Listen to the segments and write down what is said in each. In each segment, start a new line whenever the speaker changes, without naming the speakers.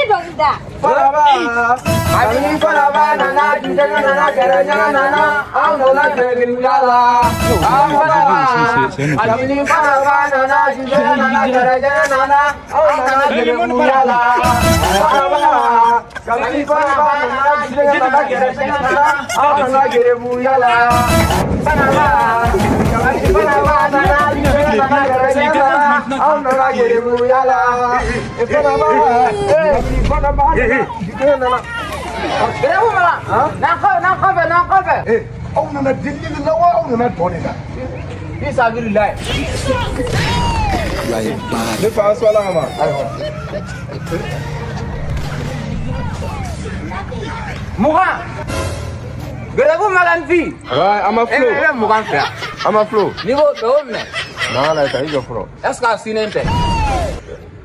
dɔnkili da.
Faraba. Kabini faraba nana jujɛgɛ nana gɛrɛjɛgɛ nana anw nana gɛrɛbuya la. Kabini faraba nana jujɛgɛ nana gɛrɛjɛgɛ nana anw nana gɛrɛbuya la. Faraba. Kabini faraba nana jujɛgɛ nana gɛrɛjɛgɛ nana anw nana gɛrɛbuya la. Faraba. Kabini faraba nana jujɛgɛ nana gɛrɛjɛgɛ nana anw nana gɛrɛbuya la. Faraba. Kabini faraba nana jujɛgɛ nana.
Gɛrɛbu mara. N'an kɔfɛ n'an kɔfɛ.
Aw nana delili de la wa aw nana dɔn de la.
Fisabililayi.
Ne fa sɔ la ma.
20. Gɛrɛbu maganfi.
Ouais, a ma flo.
E bɛ 20 fɛ.
A ma flo.
N'i ko o minɛ.
Non, la i jɔ fɔlɔ.
Est ce que a sinnen tɛ?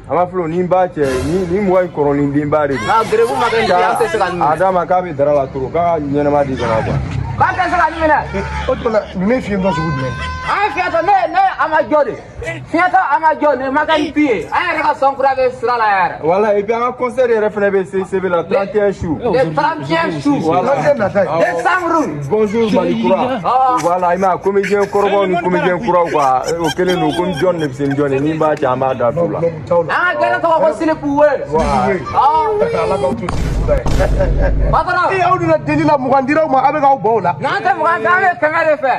A ma flo ni n b'a cɛ ni 20 in kɔrɔlen denba de don.
Non, gɛrɛbu maganfi an tɛ se ka nin minɛ.
A d'a ma k'a bɛ dara la trop k'a ka ɲɛnama di kana quoi.
K'an tɛ se ka nin minɛ.
O tuma ninnu ye fiɲɛtɔ sugu jumɛn ye?
An ye fiɲɛtɔ ne a ma jɔ de. Fiɲɛtɔ a ma jɔ ne maganfi ye. An yɛrɛ ka sɔn kura bɛ sira la yɛrɛ.
Voilà, et puis an ka concert yɛrɛ fɛnɛ bɛ CCB la 31 su.
Le 31 su.
Voilà.
Décembre.
Bonjour Malikura. Voilà, i m'a ye comédien kɔrɔbaw ni comédien kuraw quoi. O kɛlen don ko ni jɔn de bɛ se ni jɔn ye ni n b'a cɛ an b'a da tu la.
An ka gɛrɛ tɔgɔ ko Silipu we.
Ala k'aw to Silipu la ye.
Patron.
Ee aw nana deli la 20 diraw ma a bɛ k'aw ban o la.
N'an tɛ 20 fɛ an bɛ 100 de fɛ.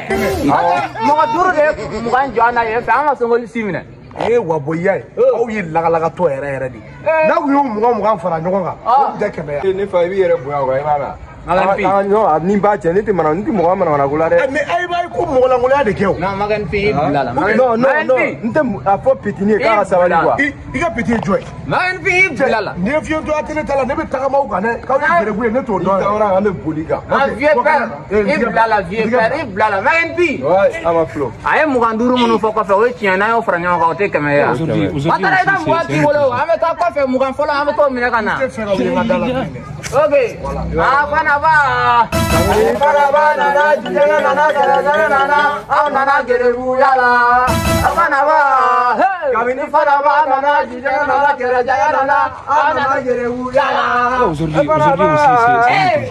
Mɔgɔ 5 de ye 20 jɔ an na yen fɛ an ka sɔngɔli si minɛ.
Ee wa bɔ i y'a ye aw ye lagalagatɔ yɛrɛ yɛrɛ de ye. N'a kun y'o 20 fara ɲɔgɔn kan o tun tɛ 100 ye.
Ne fa i b'i yɛrɛ bonya quoi i b'a la. Non, ni b'a cɛ ne tɛ mana n tɛ mɔgɔ manamana ko la dɛ.
Mais ayi b'a ye ko mɔgɔlankolonya de kɛ o.
Non maganfi i bila la.
Non non non n tɛ a fɔ pitini ye k'a ka sabali quoi.
I ka piti ye jɔn ye?
Maganfi i bila la.
Ni ye fiɲɛtɔya tɛ ne ta la ne bɛ tagama aw kan dɛ k'aw ye gɛrɛbu ye ne t'o dɔn.
N'i tagara an bɛ boli kan.
Ah vieux père i bila la vieux père i bila la maganfi.
Ouais a ma filo.
A ye 25 minnu fɔ kɔfɛ o ye tiɲɛ n'an y'o fara ɲɔgɔn kan o tɛ 100 ye wa. Patara i ka 20 t'i bolo an bɛ taa kɔfɛ 20 fɔlɔ an bɛ t'o minɛ ka na.
I tɛ fɛ ka wuli n ka da la bilen dɛ.
Ok. Ah fana ba.
Kabini faraba nana jujɛgɛ nana gɛrɛjɛgɛ nana
anw nana gɛrɛbuya la. Fana ba. Kabini faraba nana jujɛgɛ nana gɛrɛjɛgɛ nana anw nana gɛrɛbuya la.
Aujourd'hui aussi c'est.